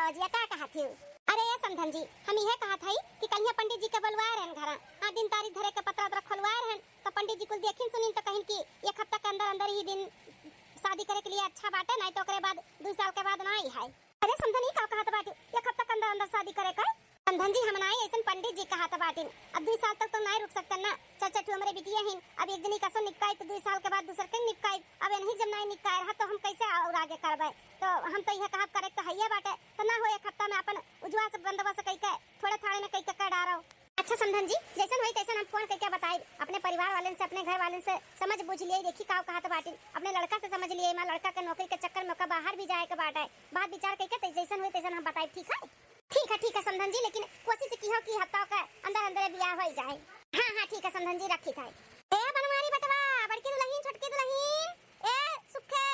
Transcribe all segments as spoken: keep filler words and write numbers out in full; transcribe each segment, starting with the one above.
भौजिया, का कहत हिउ? अरे ए समधन जी, हम इहे कहत हई कि कहिया पंडित जी के बोलवाए रहन घरा, हाँ, दिन तारीख धरे के पतरा उतरा खोलवाए रहन, तो पंडित जी कुल देखिन सुनिन तो कहिन कि एक हफ्ता के अंदर अंदर ही दिन शादी करे के लिए अच्छा बाटे, नहीं तो ओकरे बाद दुई साल के बाद नाई है। अरे समधन, ई का कहत बाटी, एक हफ्ता के अंदर अंदर शादी करे के? समधन जी, हम नाई, ऐसन पंडित जी कहत बाटिन। अब दुई साल तक तो नाई रुक सकतन ना। चार चार ठो हमरे बिटिया हिन, अब एक जनी कसो निपकाई तो दुई साल के बाद दूसर के निपकाई। अब इन्हीं जब नाई निपकाए रहा तो हम कैसे और आगे करबे? तो हम तो यह कहब करे तो हइये बाटे, तो ना हो एक हफ्ता में अपन उजवा से बंदोबस्त कई के थोड़े थाड़े में कई के कर डारो। अच्छा समधन जी, जैसन होई तैसन हम फोन करके बताई, अपने परिवार वालन से, अपने घर वालन से समझ बूझ लिए, देखी का कहत बाटिन, अपने लड़का से समझ लिए, माँ लड़का के नौकरी के चक्कर में ओका बाहर भी जाए के बाटे, बात विचार करके तै-, जैसन होई तैसन हम बताई, ठीक है? ठीक है, ठीक है समधन जी, लेकिन कोशिश किहो कि हफ्ता के अंदर अंदर बियाह होई जाए। हाँ हाँ ठीक है समधन जी, रखी था। ए बनवारी बेटवा, बड़की दुलहिन, छोटकी दुलहिन, ए सुखे।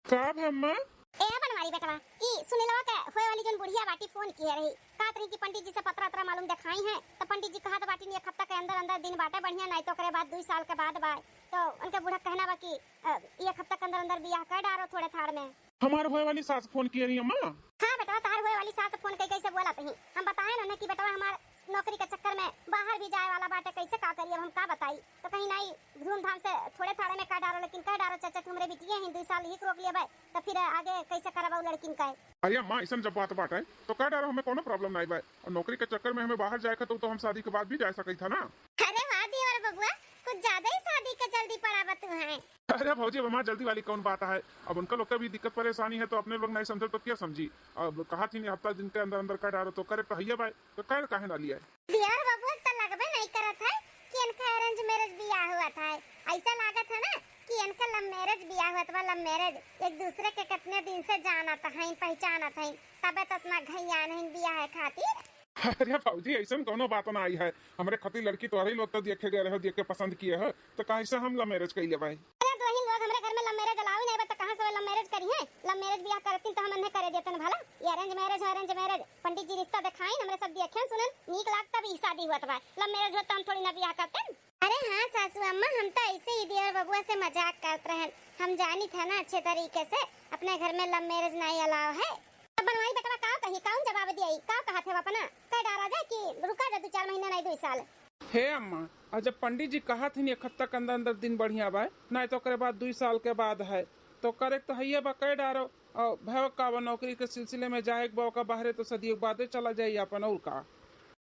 का भम्मा? ए बनवारी बेटवा, ई सुनीलवा के होए वाली जोन बुढ़िया बाटी फोन किए रही, कहत रही कि पंडित जी से पतरा उतरा मालूम देखाई है, तो पंडित जी कहत बाटी एक हफ्ता के अंदर अंदर दिन बाटे बढ़िया, नहीं तो ओकरे बाद दुई साल के बाद बा। तो उनके बूढ़ा कहना बा कि अ, एक हफ्ता के अंदर अंदर बियाह कर डारो थोड़े थाड़ में। हमार होए वाली सास फोन किए रही अम्मा। हाँ बेटवा, तार होए वाली सास फोन कई कैसे बोला तही। हम बताए ना कि बेटवा हमार नौकरी के चक्कर में बाहर भी जाए वाला बाटे, कैसे का करी, अब हम का बताई। तो कहीं नहीं, धूमधाम से थोड़े थाड़े में कर डारो, लेकिन कर डारो चाचा, हमरे बिटिया ही दुई साल ही रोक लिया भाई, तो फिर आगे कैसे करब उ लड़किन का? अरे अम्मा, ऐसन जब बात बाटे तो कर डारो, हमें कोनो प्रॉब्लम नहीं बा। और नौकरी के चक्कर में हमें बाहर जाए के तो, तो हम शादी के बाद भी जा सकत था ना। अरे वाह देवर बबुआ, कुछ ज्यादा ही शादी के जल्दी पड़ा बा तू है। अरे भौजी, अब हमार जल्दी वाली कौन बात है? अब उनका लोग का भी दिक्कत परेशानी है, तो अपने लोग नहीं समझल तो क्या समझी? अब कहा थी नहीं, हफ्ता दिन के अंदर अंदर कर डारो, तो करे तो हइये बाय, तो कर काहे ना लिया? देवर बबुआ तो लगबे नहीं करत है कि इनका अरेंज मैरिज बियाह हुआ था। ऐसा लागत है ना कि इनका लव मैरिज बियाह हुआ था, लव मैरिज। एक दूसरे के कितने दिन से जानत हैं, पहचानत हैं, तबे तो इतना घैया नहीं बियाह है खातिर। अरे भौजी, ऐसन कोनो बात ना आई है। हमरे खातिर लड़की तोहरे लोग तो देखे गए रहे, देख के पसंद किए हो, तो काहे से हम लव मैरिज कैले भाई? अरे दुलहिन लोग, हमरे घर में लव मैरिज अलाउ ही नहीं बा, तो कहाँ से लव मैरिज करी है? लव मैरिज बियाह करतीन तो हम इन्हें करे देतन भला। ये अरेंज मैरिज है, अरेंज मैरिज। पंडित जी रिश्ता देखाइन, हमरे सब देखेन सुनेन, नीक लागता भी शादी हुआ बा। लव मैरिज होत तो हम थोड़ी ना बियाह करतेन। अरे हाँ सासू अम्मा, हम तो ऐसे ही देवर बबुआ से मजाक करत रहन, हम जानी था ना अच्छे तरीके से, अपने घर में लव मैरिज नहीं अलाउ है। अब बनवारी बेटवा का कही, कौन जवाब दियाई, का कहत है अपना, कह डारा जाए कि रुका जा दो चार महीना नहीं दो साल। हे अम्मा, और जब पंडित जी कहत हन एक हफ्ता के अंदर अंदर दिन बढ़िया बा, नहीं तो ओकरे बाद दुई साल के बाद है, तो करे तो हइये बा, कह डारो। और भैया का बा, नौकरी के सिलसिले में जाए के बा, ओका बाहरे तो सदियों के बादे चला जाई अपन, और का।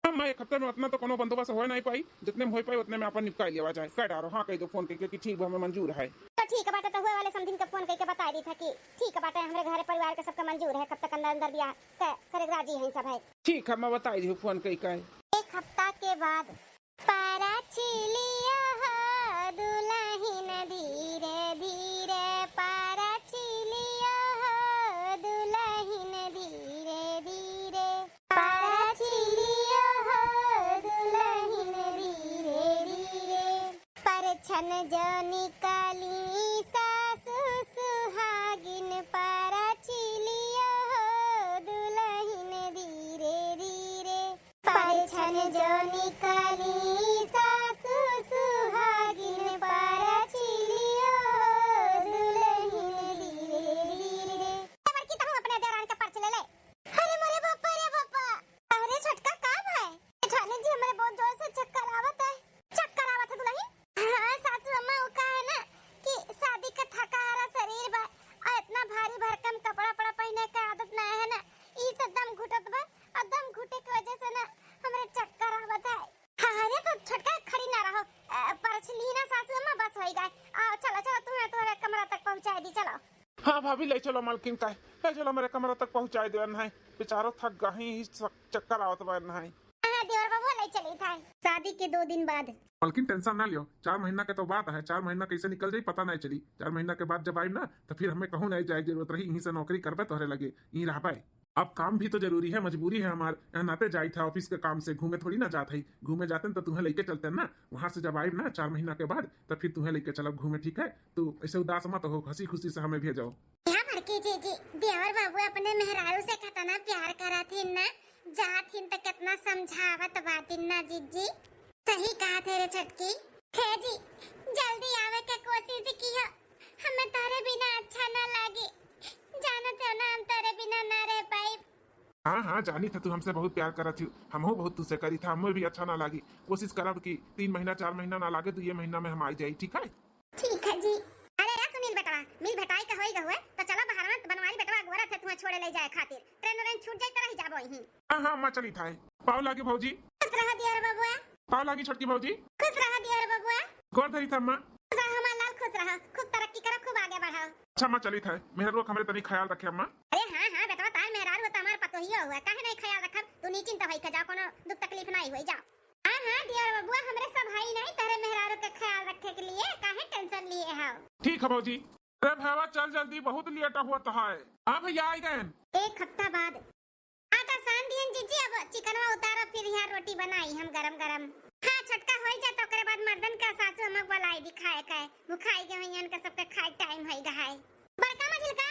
अम्मा, एक हफ्ते में उतना तो कोनो बंदोबस्त हो नहीं पाई, जितने में हो पाई उतने में अपन निपटा लिया जाए, कह डारो। हाँ कह दो फोन करके कि ठीक बा, हमें मंजूर है। तो ठीक बाटे, तो हुए वाले समधिन के फोन करके बता दी था कि ठीक बाटे, हमरे घर परिवार के सबके मंजूर है, एक हफ्ता के अंदर अंदर बियाह के करे के राजी हैं सब है। ठीक है, मैं बताई दी हूँ फोन कई का है। एक हफ्ता के बाद। परछिलिया हो दुलहिन धीरे धीरे, परछिलिया हो दुलहिन धीरे धीरे, परछिलिया हो दुलहिन धीरे धीरे। परछन जो निकाली सासु सुहागिन, परछिलिया हो दुलहिन धीरे धीरे। परछन जो निकाली सासु सुहागिन, परछिलिया हो दुलहिन धीरे धीरे। बड़की, तहूँ अपने देवरान के परछ ले ले। अरे मोरे बापा रे बापा। अरे छोटका, का भाई? जाने जी, हमरे बहुत जोर से चक्कर आवत है। चक्कर आवत है दुलहिन? हाँ सासू अम्मा, वो का है ना कि शादी का थका हारा शरीर बा, और इतना भारी भरकम कपड़ा पड़ा पहने का आदत ना है ना, ई से दम घुटत बा, और दम घुटे की वजह से ना हमरे चक्कर आवत है। हाँ, अरे तो छोटका, खड़ी ना रहो, अ, परछ ली ना सासू अम्मा, बस होई गए। आओ चलो चलो, तुम्हें तुम्हारे कमरा तक पहुँचा दी, चलो। हाँ भाभी, ले चलो मलकिन का, ले चलो, मेरे कमरा तक पहुँचा दो ना, बेचारो थक गई, ही चक्कर आवत बा ना। हाँ देवर बबुआ, ले चली था। शादी के दो दिन बाद। मलकिन टेंशन ना लियो, चार महीना के तो बात है, चार महीना कैसे निकल जाई पता नहीं चली। चार महीना के बाद जब आइब ना तो फिर हमें कहूँ नहीं जाए जरूरत रही, यहीं से नौकरी करबे तोहरे लगे, यहीं रहबे। अब काम भी तो जरूरी है, मजबूरी है हमार, यहाँ नाते जाई था ऑफिस के काम से, घूमे थोड़ी ना जात है। घूमे जाते न तो तुम्हें लेके चलते ना, वहाँ से जब आइब ना चार महीना के बाद तो फिर तुम्हें लेके चलब घूमे, ठीक है? तू ऐसे उदास मत हो, हंसी खुशी से हमें भेजो। या बड़की जीजी, देवर बाबू अपने मेहरारू से कितना प्यार करत हिन ना, जात हिन त कितना समझावत बाटिन ना जीजी। सही कहा थे रे छोटकी। हे जी, जल्दी आवे के कोशिश कियो, हमें तोरे बिना अच्छा ना लागी, जानत हो ना हम तोरे बिना ना रह पाई। हाँ हाँ, जानी था तू हमसे बहुत प्यार करत थी, हमहू बहुत तुझसे करी था, हमें भी अच्छा ना लागी। कोशिश करब कि तीन महीना चार महीना ना लागे, दुइये महीना में हम आई जाई, ठीक है? ठीक है जी। अरे रे सुनील बेटवा, मिल भेटाई का होई गहुए, तो चला बाहर में बनवारी बेटवा अगोरत है तुम्हें छोड़े ले जाए खातिर। ट्रेन व्रेन छूट जाए तो रह जाबो यहीं। हाँ हाँ अम्मा, चली था। पाव लागी भौजी। खुश रहो दियर बबुआ। पाव लागी छोटकी भौजी। खुश रहो दियर बबुआ। गोर धरी था अम्मा। खुश रहो हमार लाल, खुश रहो, खूब तरक्की करो, खूब आगे बढ़ाओ। अच्छा अम्मा, चली था, मेहरुआ का हमरे तनी ख्याल रखे अम्मा। अरे हाँ हाँ बेटवा, तार मेहरारू हो तो हमार पतोहियो हुआ, काहे नहीं ख्याल रखब? तू निचिंत होई के जाओ, कोनो दुख तकलीफ नहीं होई, जाओ। हाँ हाँ दियर बबुआ, हमरे सब हई नहीं तहरे मेहरारू के ख्याल रखे के लिए, काहे टेंशन लिए हो? ठीक है भौजी। अरे भैया चल जल्दी, बहुत लेट होत है। हाँ भैया आई गए। एक हफ्ता बाद। आटा सान दिहन जीजी, अब चिकनवा उतारो, फिर यहाँ रोटी बनाई हम गरम गरम। हाँ छोटका होई जा, तो ओकरे बाद मर्दन का सासू हमक बुलाई दिखाए खाए, भुखाई गए हुई, इनका सबके खाए टाइम होई गए है। बड़का मझिलका।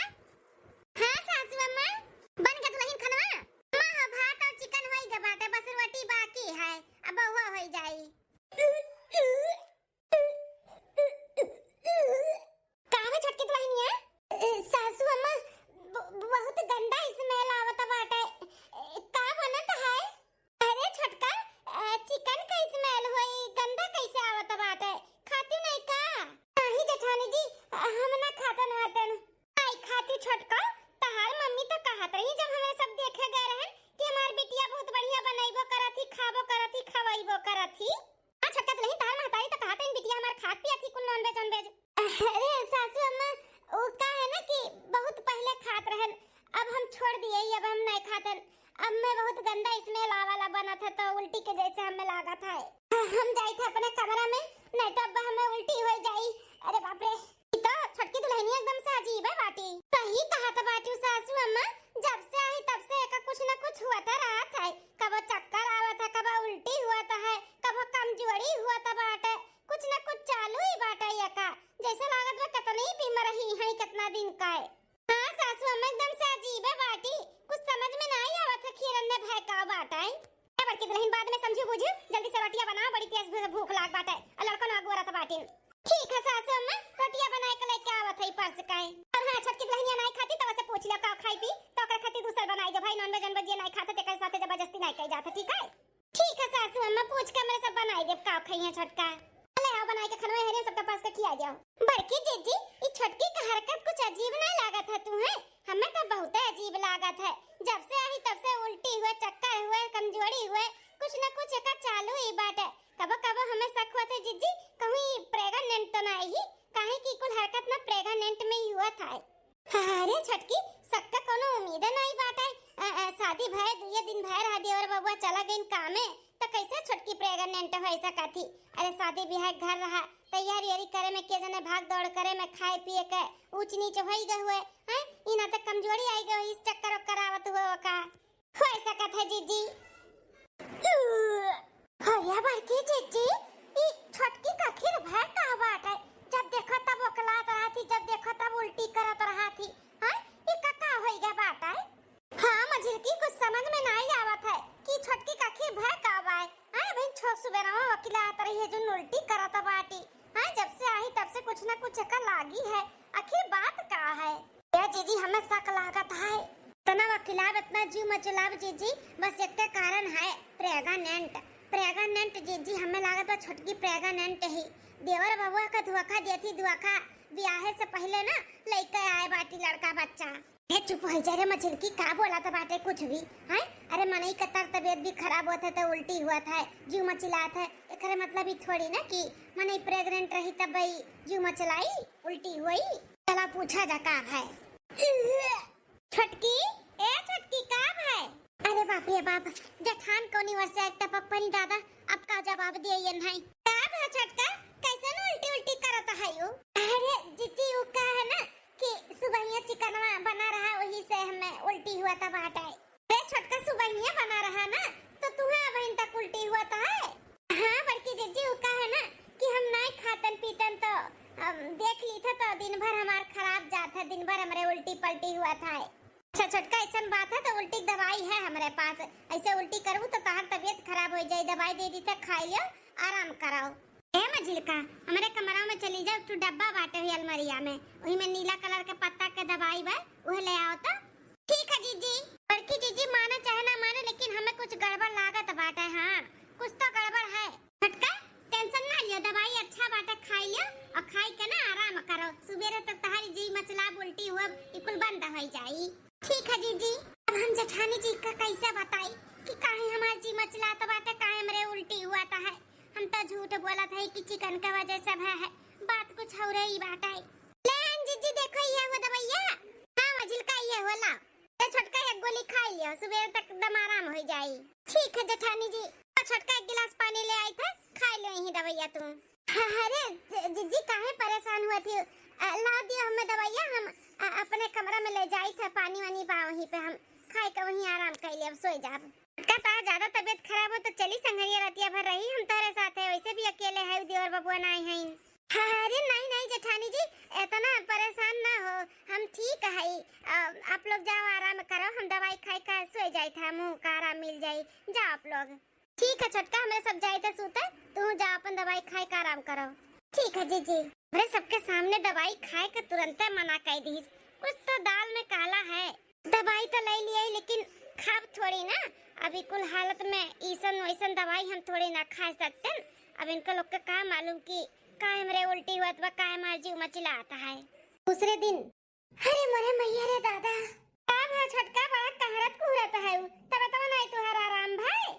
हाँ सासू अम्मा। बन गया दुल्हन खनवा? अम्मा हो, भात और चिकन होई गए बाटे, बस रोटी बाकी है, अब बउआ होई जाई। काहे छोटकी दुल्हनिया? ए, सासू अम्मा, ब-, बहुत गंदा smell आवत बाटे। ए, का बनत है? अरे छोटका, अ, चिकन का smell होई, गंदा कैसे आवत बाटे? खाती नहीं का? नहीं जेठानी जी, अ, हम ना खातन वातन। आई खाती छोटका, तहार मम्मी तो कहत रही जब हमें सब देखे गए रहन कि हमार बिटिया बहुत बढ़िया बनैबो करत ही, खाबो करत ही, खवैबो करत ही। हाँ छोटका दुल्हन, तहार महतारी तो कहत रही बिटिया हमार खात पियत ही कुल non veg वॉन veg। अरे सासू अम्मा, वो का है ना कि बहुत पहले खात रहन, अब हम छोड़ दिए, अब हम नहीं खातन। अब में बहुत गंदा smell आवाला बनत है, तो उल्टी के जैसे हमें लागत है। हम जाई थे अपने कमरा में, नहीं तो अब हमें उल्टी हो जाई। अरे बाप रे, ई तो छोटकी दुल्हनिया एकदम से अजीब है बाटी। सही कहत बाटू सासू अम्मा, जब से आई तब से एका कुछ न कुछ हुआ था रहत है, कबो चक्कर आवत है, कबो उल्टी हुआ था है, कबो कमजोरी हुआ था बाटे, कुछ न कुछ चालू ही बाटे एका। जैसे लागत बा कितनी बीमार ही है, कितना दिन का है। हाँ सासू अम्मा एकदम से अजीबे बाटी, कुछ समझ में नाई आवत है खीरन में भय का बाटै। ए बड़की दुल्हन बाद में समझू बुझू, जल्दी से रोटिया बनाओ, बड़ी तेज भू-, भूख लाग बाटै। आ लड़कन अगोरत बाटिन। ठीक है सासू अम्मा, रोटिया बनाए के लेके आवत है परस काहे। और हाँ छोटकी दुल्हनिया नाई खाती तो उसे पूछ लिया का खाई पी, तो ओकरे खातिर दूसर बनाई दे भाई, non veg वॉन veg जे नाई खाते तेकर साथे जबरदस्ती नाई कई जात है, ठीक है? ठीक है सासू अम्मा, पूछ के हमरे सब बनाई देब का खइहे छोटका। ले आओ बनाई के खनवा हेरे सबके पास के खिया जाओ। बड़की जीजी, ई छोटकी का हरकत कुछ अजीब नहीं लागत है तुम्हें? हमें तो बहुते अजीब लागत है। जब से आई तब से उल्टी हुए, चक्कर हुए, कमजोरी हुए, कुछ न कुछ एका चालू ही बाटे। कबो कबो हमें शक होत है जीजी, कहूँ ई pregnant तो नहीं ही, काहे कि कुल हरकत ना pregnant में ही हुआ था। अरे छोटकी, शक का कोनो उम्मीद नहीं बाटे। अ, अ, शादी भय दुए दिन भय रहा, देवर बबुआ चला गइन कामे, तो कैसे छोटकी pregnant हो सकत थी? अरे शादी ब्याह के घर रहा, तैयारी उयारी करे में के जने भाग दौड़ करे में, खाए पिए के ऊंच नीच होई गए हुए, हैं? इना तक कमजोरी आई गई, इस चक्कर ओक्कर आवत हुए ओका। हो सकत है जीजी। अरे बड़की जीजी, ई छोटकी का आखिर भय का बाटै? जब देखो तब ओकलात रहत ही, जब देखो तब उल्टी करत रहत ही। हैं? ई का, का होई गया बाटै? हाँ मझिलकी, कुछ समझ में नाई आवत है कि छोटकी का आखिर भय का बाय। हैं? अभी छो सुबेरवा ओकलात रही है जो उल्टी करत बाटी। हैं? जब से आई तब से कुछ ना कुछ एका लागी है। आखिर बात का है? ए जीजी, हमें शक लागत है। इतना वकिलाब, इतना जीव मचुलाब जीजी, बस एक कारण है, pregnant। Pregnant जीजी, हमें लागत बा छोटकी pregnant ही। देवर बबुआ का धोखा देती, धोखा। ब्याहे से पहले ना लइके आए बाटी लड़का बच्चा। ए चुप हो जा रे मझिलकी, का बोलत बाटे कुछ भी, हैं? अरे मनई का तर तबियत भी खराब होत है तो उल्टी हुआ था, जीव मचिलात है। एकरे मतलब ई थोड़ी ना कि मनई pregnant रही तब ई जीव मचलाई, उल्टी हुई। चला पूछा जा का है। छोटकी, ए छोटकी, का भाई? अरे बाप रे बाप, जेठान कौनी ओर से एक टपक परी दादा, अब का जवाब दिए ये नहीं। का भा छोटका, कैसन उल्टी उल्टी करत है यू? अरे जीजी, उ का है ना कि सुबहिया चिकनवा बना रहा, वही से हमें उल्टी हुआ था बाटै। रे छोटका, सुबहिया बना रहा ना, तो तुहे अबहिन तक उल्टी हुआ था है? हाँ बड़की जीजी, उ का है ना कि हम नाई खातन पीतन तो, अम, देख ली था तो दिन भर हमार खराब जात है, दिन भर हमरे उल्टी पलटी हुआ था है। अच्छा छोटका, ऐसन बात है तो उल्टी की दवाई है हमरे पास, ऐसे उल्टी करबू तो तहार तबियत खराब हो जाई, दवाई दे दी तो खाई लियो, आराम कराओ। ए मझिलका, हमरे कमरा में चली जाओ, तू डब्बा बाटे हुई अलमरिया में, वही में नीला colour के पत्ता के दवाई बा, उहे ले आओ तो। ठीक है जीजी। बड़की जीजी माना जीजी, अब हम जेठानी जी का कैसे बताई कि काहे हमार जी मचलात बाटे, काहे हमरे उल्टी हुआ त है। हम तो झूठ बोलत है कि चिकन के वजह से भय है, बात कुछ और ही बाटे। ले आइन जीजी, देखो ये हुआ दवाइया। हाँ मझिलका, ये हुआ ला। ए छोटका, एक गोली खाई लियो, सुबह तक दम आराम हो जाई। ठीक है जेठानी जी। आ छोटका, एक गिलास पानी ले आई थे, खाई लो यही दवाइया तू। अरे ज-, जीजी काहे परेशान हुआ थी? अ, ला दियो हमें दवाइया, हम, अ, अपने कमरा में ले जाई थे, पानी वानी बा वहीं पे, हम खाए के वहीं आराम कर ले, अब सोई जाब। छोटका, तार ज्यादा तबीयत खराब हो तो चली संघरिया रतिया भर रही, हम तोहरे साथ है, वैसे भी अकेले है, देवर बबुआ ना आई हैं। अरे नहीं नहीं जेठानी जी, इतना परेशान ना हो, हम ठीक है। अ, आप लोग जाओ आराम करो, हम दवाई खाई का सोए जाए था, मुंह का आराम मिल जाए। जाओ आप लोग। ठीक है छोटका, हमरे सब जाए थे सूते, तू जा अपन दवाई खाए का आराम करो। ठीक है जीजी। हमरे सबके सामने दवाई खाए के तुरंते मना कर दीस, कुछ तो दाल में काला है। दवाई तो ले लिया लेकिन खाब थोड़ी ना, अभी कुल हालत में ईसन वैसन दवाई हम थोड़ी ना खा सकते। अब इनका लोग के का मालूम कि काहे हमरे उल्टी हुआ बा, काहे हमार जीव मचिलात है। दूसरे दिन। अरे मोरे मैया रे दादा, का भा छोटका, बड़ा कहरत कुहरत है उ, तब तो नहीं तुहार आराम भाई।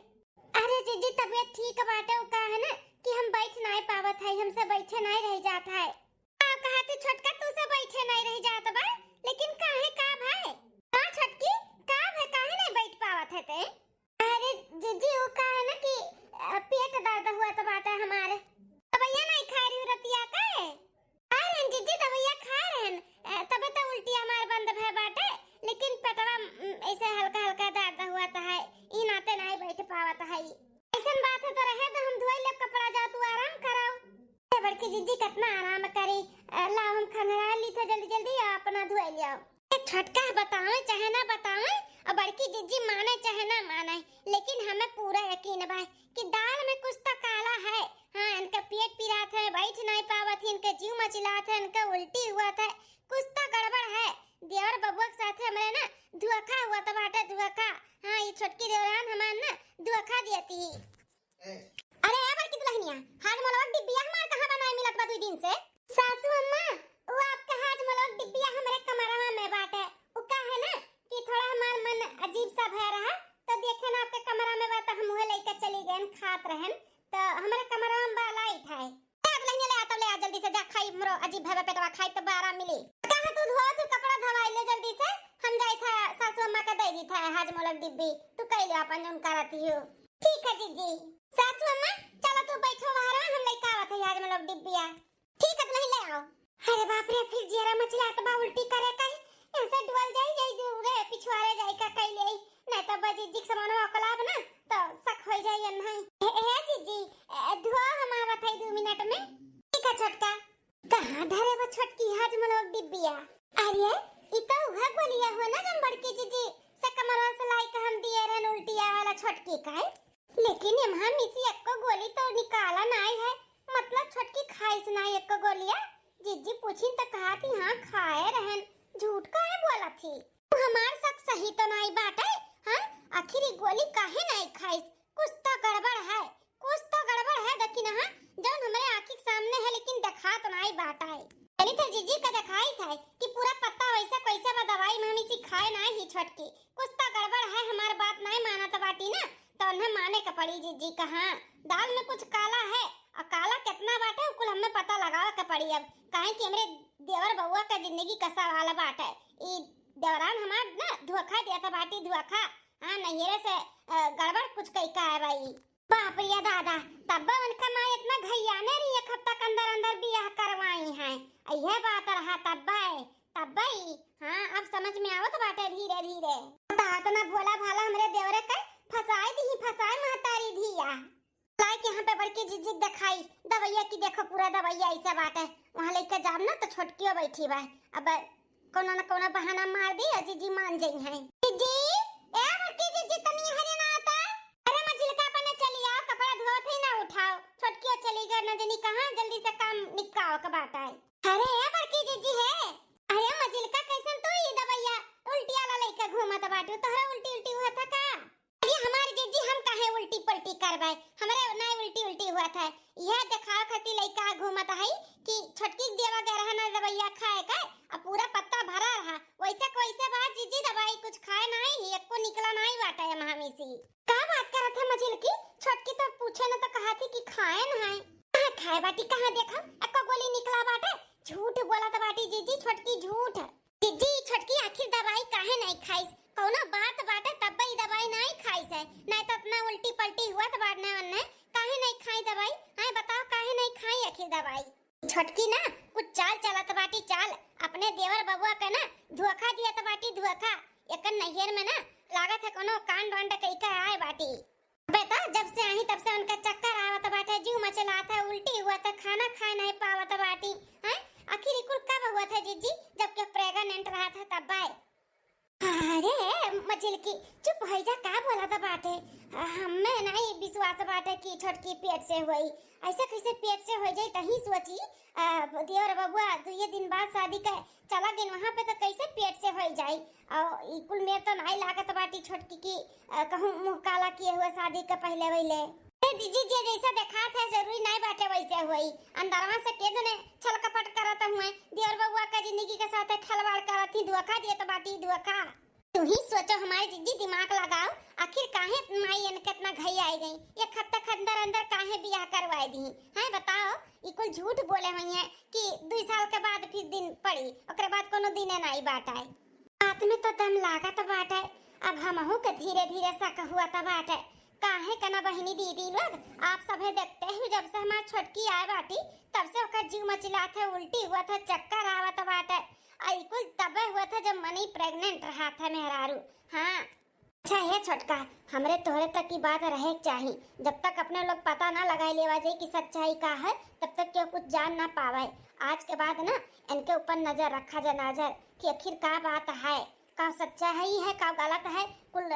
अरे जीजी तबीयत ठीक बाटे, उ का है ना कि हम बैठ नहीं पावत है, हमसे बैठे नहीं रह जात है। का कहत ही छोटका, तू से बैठे नहीं रह जात बा, लेकिन काहे का भाई? का छोटकी, का भे, काहे नहीं बैठ पावत है ते? अरे जीजी, वो का है ना कि, अ, पेट दर्द हुआ तो बाटे हमारे। दवाइया नहीं खा रही रतिया का है? खा रहन जीजी, दवाइया खा रहन, अ, तबे तो उल्टी हमार बंद भे बाटे, लेकिन पेटवा, उम, ऐसे हल्का हल्का दर्द हुआ तो है, ई नाते नहीं बैठ पावत है। ऐसन बात है तो रहे तो हम धोई लेब कपड़ा, जाओ तू आराम कराओ। ए बड़की जीजी कितना आराम करी, अ, लाओ हम खंघरा ली थे जल्दी जल्दी, आ अपना धोई लियाओ। ए छोटका बतावे चाहे ना बतावे, और बड़की जीजी माने चाहे ना माने, लेकिन हमें पूरा यकीन बा कि दाल में कुछ तो काला है। हाँ, इनका पेट पिरात है, बैठ नहीं पावत है, इनके जीव मचिलात है, इनके उल्टी हुआ है, कुछ तो गड़बड़ है। देवर बबुआ के साथ हमरे ना धोखा हुआ तो बाटे, धोखा। हाँ, ये छोटकी देवरान हमार ना धोखा दियती। अरे ए बड़की दुल्हनिया, हाजमोलवा के डिब्बिया हमार कहाँ बा, नाई मिलत बा दुई दिन से। सासू अम्मा, वो आपके हाजमोलवा के डिब्बिया हमरे कमरवा में बाटे। उ का है ना कि थोड़ा हमार मन अजीब सा भय रहा, तो देखे ना आपके कमरा में बा, तो हम उहे लेके चली गए, खात रहन, तो हमरे कमरवा में बा, लाइट है। ए दुल्हनिया, ले आ, तब ले आ जल्दी से, जा खाई, हमरो अजीब भय बा पेटवा, खाई तब आराम मिली। कहाँ तू धोआ, तू कपड़ा धोवाई ले जल्दी से, हम जाई था सासू अम्मा के दे दी था हाजमोलवा के डिब्बी, तू कह ले अपन जौन करती हो। ठीक है जीजी। सासू अम्मा, चलो तू बैठो बाहर में, हम लेके आवत है हाजमोलवा के डिब्बिया। ठीक है, नहीं ले आओ। अरे बाप रे, फिर जियरा मचलात बा उल्टी करे का है। यहाँ से डुअल जाई, जाई जो रे पिछुआरे जाई का कई ले। नहीं तो बा जीजी के सामान ओकलाब ना, तो शक हो जाई नहीं। ए, ए जीजी, ए, धुआ हम आवत है दो मिनट में। ठीक है छोटका। कहाँ धरे बा छोटकी हाजमोलवा के डिब्बिया? अरे, ई तो उहे गोलिया हो ना जौन बड़की जीजी से कमरवा से लाई के हम दिए रहन उल्टिया वाला छोटकी का है। लेकिन एम्हा मिसी एक्को गोली तो निकाला नाई है, मतलब छोटकी खाइस नाई एक्को गोलिया। जीजी पूछिन त कहा थी हाँ खाए रहन, झूठ काहे बोला थी? तू हमार शक सही तो नाई बाटे, हाँ? आखिर ई गोली काहे नाई खाइस? कुछ तो गड़बड़ है, कुछ तो गड़बड़ है। देखी ना, हाँ, जौन हमरे आँखी के सामने है लेकिन देखात नाई बाटे। चली तो जीजी का देखाई था कि पूरा पत्ता वैसे कैसे बा, दवाई में हम इसी खाए नाई ही छोटकी। कुछ तो गड़बड़ है, हमार बात नाई मानत बाटी ना, तो उन्हें माने के पड़ी जीजी का। हाँ, दाल में कुछ काला है, और काला कितना बाटे, उ कुल हमें पता लगावे के पड़ी अब, काहे कि हमरे देवर बउआ का जिंदगी का सवाल बाटे। ई देवरान हमार ना धोखा देत बाटी, धोखा। हाँ, नैहरे से, अ, गड़बड़ कुछ कई का है भाई। बाप रे दादा, तब्बा उनका माँ इतना घैयाने रही, एक हफ्ता के अंदर अंदर बियाह करवाई हैं। यह बात रहा तब्बा है, तब्बा ही। हाँ, अब समझ में आवत बाटे धीरे धीरे। तो इतना भोला भाला हमरे देवरे के फंसाए दी, फंसाए महतारी धिया। लाइक यहाँ पे बड़की जीजी के देखाई दवैया की, देखो पूरा दवैया ऐसा बाटे। वहाँ लेके जाब ना तो छोटकियो बैठी बा, अब कोनो न कोनो बहाना मार दी और जीजी मान जाई हैं। जीजी, ए बड़की जीजी, तनी हरे ना आता। अरे मझिलका, अपने चली आओ, कपड़ा धोत ही ना उठाओ। छोटकियो चली गई न जनी कहाँ, जल्दी से काम निपकाओ के बात आए। अरे ए बड़की जीजी है। अरे मझिलका, कैसन तू ई दवैया उल्टी वाला लेके घूमत बाटू, तोहरा उल्टी उल्टी हुआ था का? अरे हमार जीजी, हम काहे उल्टी पलटी करबे, हमरे ना उल्टी उल्टी हुआ था। यह देखावे खातिर लइका घूमत है कि छोटकी के देवा गए रहा ना दवाइया खाए का, अब पूरा पत्ता भरा रहा। वैसे के वैसे बा जीजी, दवाई कुछ खाए नाहीं, एको निकला नाहीं बाटे महामिसी। का बात करत है मझिलकी? छोटकी तो पूछे न तो कहा थी कि खाए नाहीं। कहाँ खाए बाटी, कहाँ देखा, एको गोली निकला बाटे? झूठ बोलत बाटी जीजी, छोटकी झूठ। जीजी, छोटकी आखिर दवाई काहे नाहीं खाइस? कौनो बात बाटे तब ई दवाई नाहीं खाइस है, नाहीं तो इतना उल्टी पलटी हुआ तो बाटने वन्ने काहे नाहीं खाई दवाई? हैं बताओ, काहे नाहीं खाई आखिर दवाई? छोटकी ना कुछ चाल चलत बाटी चाल, अपने देवर बबुआ के ना धोखा दियत बाटी धोखा। एकर नैहर में ना लागत है कोनो कांड वांड कई के आए बाटी। अबे तो जब से आई तब से उनका चक्कर आवत बाटे, जीव मचलात है, उल्टी हुआ था, खाना खाए नहीं पावत बाटी। हैं? आखिर ई कुल कब हुआ था जीजी? जब के प्रेग्नेंट रहा था तब बाय। अरे मझिलकी, चुप हो जा, का बोलत बाटे? हमें नहीं विश्वास बाटे कि छोटकी पेट से हुई। ऐसे कैसे पेट से हो जाई? तही सोची, आ, देवर बबुआ दुइये दिन बाद शादी के चला गइन वहाँ पे, तो कैसे पेट से हो जाई? और ई कुल मेर तो नाई लागत बाटी छोटकी की, आ, कहूँ मुँह काला किए हुए शादी के पहले वहिले। ए जीजी, जे जैसा देखात है जरूरी नाई बाटे वैसे हुई। अंदरवा से के जने छल कपट करत हुए, देवर बबुआ का जिंदगी के साथ खिलवाड़ करत ही, धोखा देत बाटी धोखा। तू ही सोचो हमारी जीजी, दिमाग लगाओ, आखिर काहे माई इनके इतना घई आई गई? एक हफ्ता के अंदर अंदर काहे बियाह करवाए दी? हैं बताओ, ई कुल झूठ बोले हुई है कि दुई साल के बाद फिर दिन पड़ी, ओकरे बाद कोनो दिने नाई बाटे। बात में तो दम लागत बाटे, अब हमहू के धीरे धीरे शक हुआ त बाटे। काहे कना बहिनी दीदी लोग, आप सभे देखते ही जब से हमार छोटकी आए बाटी तब से ओकर जीव मचिलात है, उल्टी हुआ था, चक्कर आवत बाटे। आ ई कुल तबे हुआ था जब मनी प्रेग्नेंट रहा था मेहरारू। हाँ। अच्छा हे छोटका, हमरे तोहरे तक की बात रहे के चाही। जब तक अपने लोग पता ना लगाए लेवा जाए कि सच्चाई का है, तब तक केहू कुछ जान ना पावे। आज के बाद ना इनके ऊपर नजर रखा जा, नजर, कि आखिर का बात है, का सच्चाई है, का गलत है, कुल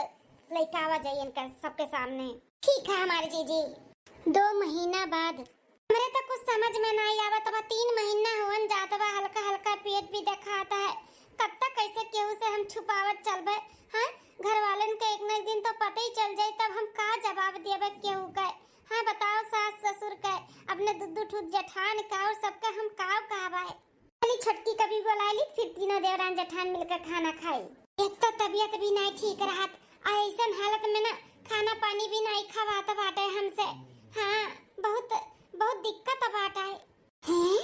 लइकावा जाई इनका सबके सामने। ठीक है हमारे जीजी। दो महीना बाद। हमरे तो कुछ समझ में नाई आवत बा, तीन महीना होन जात बा, हल्का हल्का पेट भी देखात है। कब तक कैसे केहू से हम छुपावत चलबे? हाँ, घर वालन के एक न एक दिन तो पता ही चल जाई, तब हम का जवाब देबे केहू के? हाँ बताओ, सास ससुर के, अपने दू दू ठूत जेठान का और सबके हम का कहबे? चली छोटकी कभी बोलाइली, फिर तीनों देवरान जेठान मिलकर खाना खाई। एक तो तबीयत भी नाई ठीक रहत, आ ऐसन हालत में ना खाना पानी भी नाई खवात बाटे हमसे। हाँ, बहुत, बहुत दिक्कत बाटे। हैं?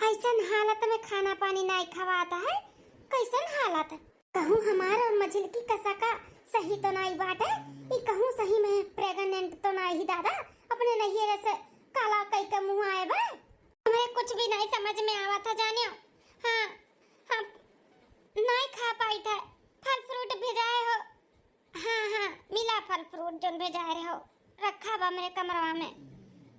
ऐसन हालत में खाना पानी नाई खवात है? कैसन हालत? कहूँ हमार और मझिलकी कसा का सही तो नाई बाटे? ई कहूँ सही में प्रेग्नेंट तो नाई ही दादा? अपने नैहरे से काला कई के मुँह आए बा? हमरे कुछ भी नाई समझ में आवत है जानियो। हाँ, हाँ, नाई खा पाई था। फल फ्रूट भिजाए हो? हाँ, हाँ, मिला फल फ्रूट जोन भिजाए रहे हो, रखा बा मेरे कमरवा में।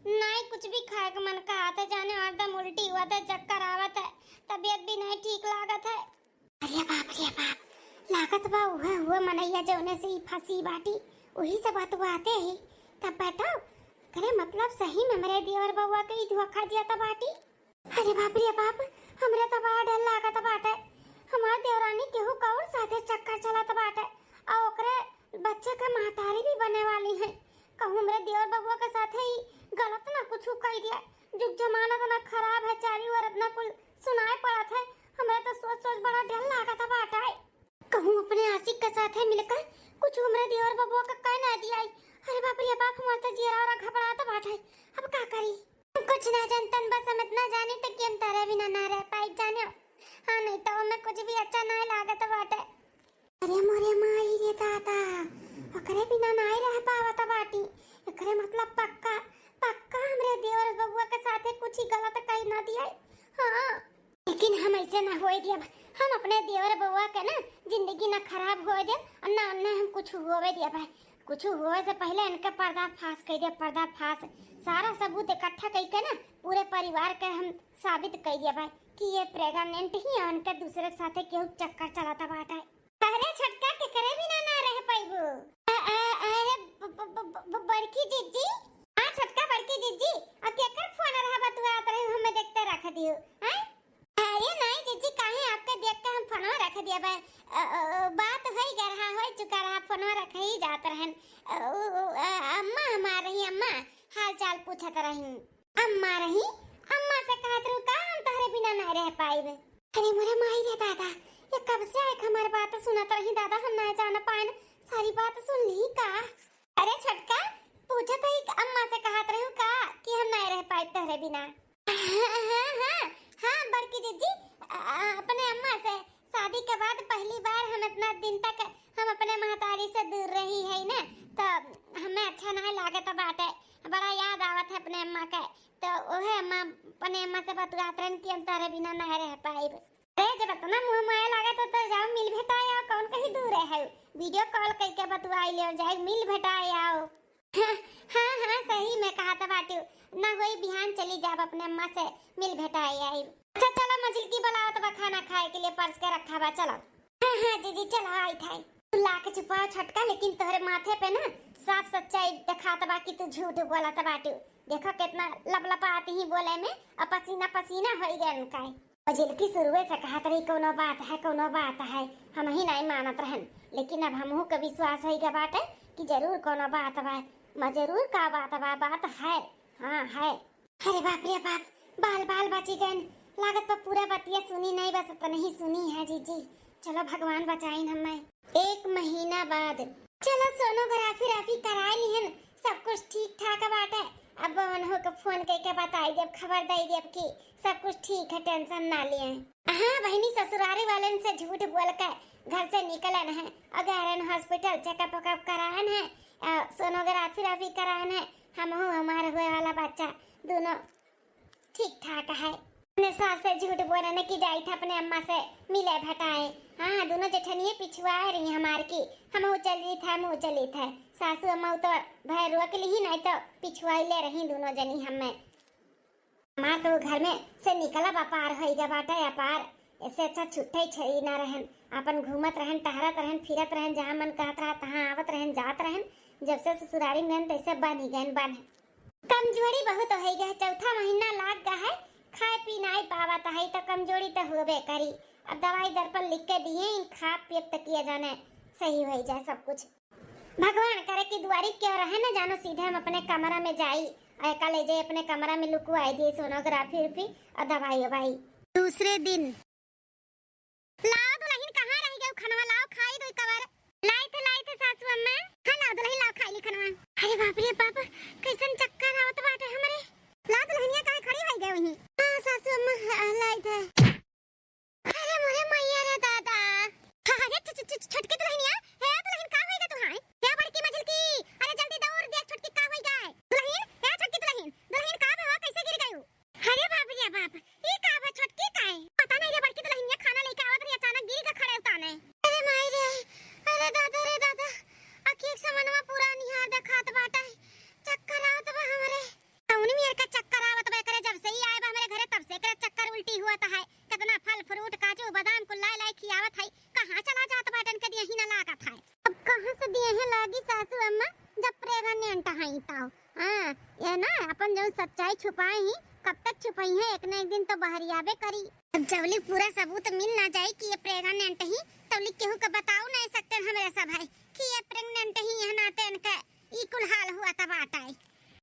नाई कुछ भी खाए के मन कहत है जाने, हरदम उल्टी हुआ था, चक्कर आवत है, तबीयत भी नहीं ठीक लागत है। अरे बाप रे बाप, लागत बा उहे हुए मनैया जौने से ई फंसी बाटी, वही से बतुआते ही। तब बताओ, करे मतलब सही में मेरे देवर बउआ के ई धोखा दिया था बाटी। अरे बाप रे बाप, हमरे तो बड़ा डर लागत बाटे। हमार देवरानी केहू कौर साथे चक्कर चलत बाटे, आ ओकरे बच्चे के महतारी भी बने वाली है। कहूँ हमरे देवर बबुआ के साथे ही गलत ना कुछ कई दिया। जुग जमाना इतना खराब है, चारी ओर इतना कुल सुनाए पड़त है। हमरे तो सोच सोच बड़ा डर लागत बाटे। कहूँ अपने आशिक के साथे मिलकर कुछ हमरे देवर बबुआ के कह ना दिया। अरे बाप रे बाप, हमार तो जियरा और घबरात बाटे। अब का करी? हम कुछ ना जानतन, बस हम इतना जानी तो कि हम तारे बिना ना रह पाई जाने। हाँ, नहीं तो हमें कुछ भी अच्छा ना लागत बाटे। अरे मोरे माई रे दादा, ओकरे बिना ना रह पावत बाटी। एकरे मतलब पक्का, पक्का हमरे देवर बबुआ के साथे कुछ ही गलत कही ना दिया। हाँ, लेकिन हम ऐसे ना होए दियब। हम अपने देवर बउआ के ना जिंदगी ना खराब होए दियब और ना उन्हें हम कुछ होवे दियब। कुछ होए से पहले इनका पर्दाफाश कर दिया, पर्दाफाश। सारा सबूत इकट्ठा करके ना पूरे परिवार के हम साबित कर दियब कि ये प्रेग्नेंट ही है, उनके दूसरे के साथे केहू चक्कर चलाता बाटे। अरे छोटका, केकरे बिना ना रह पाइबू? अ, अ, अरे ब-, ब-, ब-, ब-, बड़की जिज्जी। हाँ छोटका, बड़की जिज्जी, आ केकर फोन रहा बतुआत रहे, हमें देखते रख दियो, हैं? अरे नाई जिज्जी, काहे आपके देख के हम फोनवा रख दिया बा? अ, अ, अ, बात होई गए रहा, होई चुका रहा, फोनवा रख ही जात रहन। अ, अ, अ, अम्मा हमार रही, अम्मा हाल चाल पूछत रही। अम्मा रही, अम्मा से कहत रहू का हम तोहरे बिना ना रह पाइब? अरे मोरे माई रे दादा, ये कब से आए हमार बात सुनत रही दादा, हम ना जान पाएन, सारी बात सुन ली का? अरे छोटका, पूछत ही अम्मा से कहत रहू का कि हम ना रह पाइब तोहरे बिना? हाँ, हाँ, हाँ, हाँ, बड़की जिज्जी, अ, अ, अपने अम्मा से शादी के बाद पहली बार हम इतना दिन तक हम अपने महतारी से दूर रही है ना, तो हमें अच्छा नहीं लागत बाटे, बड़ा याद आवत है अपने अम्मा के। तो ओहे अम्मा, अपने अम्मा से बतुआत रहन कि हम तोहरे बिना नहीं रह पाइब। अरे जब इतना मुँह माया लागत हो तो जाओ मिल भेटाए आओ, कौन कहीं दूर है, video call करके बतुआई ले जाए, मिल भेटाए आओ। हाँ, हाँ, हाँ, सही में कहत बाटू। ना होई बिहान चली जाब अपने अम्मा से मिल भेटाए आई। अच्छा चलो मझिलकी बुलावत बा खाना खाए के लिए परस के रखा बा, चलो। हाँ, हाँ, जीजी चलो आई थाई। तू लाख छुपाओ छोटका, लेकिन तोहरे माथे पे ना साफ सच्चाई दिखात बा कि तू झूठ बोलत बाटू। देखो कितना लपलपात ही बोले में, अब पसीना पसीना होई गए उनका। मझिलकी शुरुए से कहत रही कौनो बात है, कौनो बात है, हम ही नहीं मानत रहन, लेकिन अब हमहू के विश्वास होई गया बाटे कि जरूर कौनो बात बा, म-, जरूर का बात बा, बात है, हाँ है। अरे बाप रे बाप, बाल बाल बची गन, लागत बा पूरा बतिया सुनी नहीं, बस इतना ही सुनी है जीजी। चलो भगवान बचाइन हमें। एक महीना बाद। चलो सोनोग्राफी राफी कराए लिहन, सब कुछ ठीक ठाक बाटे। अब उन्हों के फोन करके बताई देब, खबर दे देब कि सब कुछ ठीक है, tension ना लिए। हाँ बहिनी, ससुरारी वालन से झूठ बोल के घर से निकलन है, अगर हॉस्पिटल checkup वकअप करान है, अ, सोनोग्राफी राफी करान है, हमहू हमार हुए वाला बच्चा दोनों ठीक ठाक है। अपने सास से झूठ बोलने की जाई था अपने अम्मा से मिले भटाए। हाँ, दोनों जेठनिए पिछुआ रही हमार की, हम वो चली था, हम वो चली था। सासू अम्मा तो भय रोक ली ही, नहीं तो पिछुआ ले रही दोनों जनी हमें। हमार तो घर में से निकला अपार होई गया बाटे अपार। ऐसे अच्छा छुट्टे छई ना रहन, अपन घूमत रहन, टहरत रहन, फिरत रहन, जहाँ मन कहत रहा तहाँ आवत रहन, जात रहन। जब से ससुरारी में तैसे बन ही गए बन। कमजोरी बहुत हो गया, चौथा महीना लाग गया है, खाए पी नाई पावत है तो कमजोरी तो होबे करी। अब दवाई दर्पण लिख के दिए, इन खा पियब तो किया जाने सही हो जाए सब कुछ। भगवान करे कि दुआरी क्यों रहे न जानो, सीधे हम अपने कमरा में जाई और एका ले जाई अपने कमरा में लुकवाई दिए सोनोग्राफी उफी और दवाई उवाई। दूसरे दिन। लाओ दुलहिन, कहाँ रहि गयो खनवा? लाओ खाई दो कवर। लाई थे, लाई थे सासू अम्मा। हाँ लाओ दुलहिन, लाओ खाई ली खनवा। अरे बाप रे बाप, कैसन चक्कर आवत बाटे हमरे। लाओ दुलहिनिया, काहे खड़ी होई गए वहीं? हाँ सासू अम्मा, हाँ, लाई थे। अरे मोरे मैया रे दादा। हाँ, हाँ, रे छ-, छ-, छ-, छोटकी दुलहिनिया, हे दुलहिन का होई गा तुहाई? हे बड़की मझिलकी, अरे जल्दी दौड़ देख छोटकी का होई गा। दुलहिन, हे छोटकी दुलहिन, दुलहिन का भवा, कैसे गिर गयू? अरे बाप रे बाप, ई का बा छोटकी काहे? पता नहीं रे बड़की दुलहिनिया खाना लेके आवत रही, अचानक गिर के खड़े उताने। अरे माई रे, अरे दादा रे दादा, अखिए के समनवा पूरा निहार देखात बाटे, चक्कर आवत बा हमरे। कौन मेर का चक्कर आवत बा एकरे, जब से ही आए बा हमरे घरे तब से एकरे चक्कर उल्टी हुआ है। कितना फल फ्रूट काजू बादाम कुल लाए लाए खियावत है, कहाँ चला जात बाटन के दियही ना लागत है। अब कहाँ से दियही लागी सासू अम्मा, जब प्रेग्नेंट है तो। हाँ, ये ना अपन जो सच्चाई छुपाए ही, कब तक छुपाई है, एक ना एक दिन तो बहरियाबे करी। अब जवली पूरा सबूत मिल ना जाए कि ये प्रेग्नेंट ही, तवली केहू के बताओ नहीं सकते हमरे सब है कि ये प्रेग्नेंट ही, यह नाते इनका ई कुल हाल हुआ तब आटा है।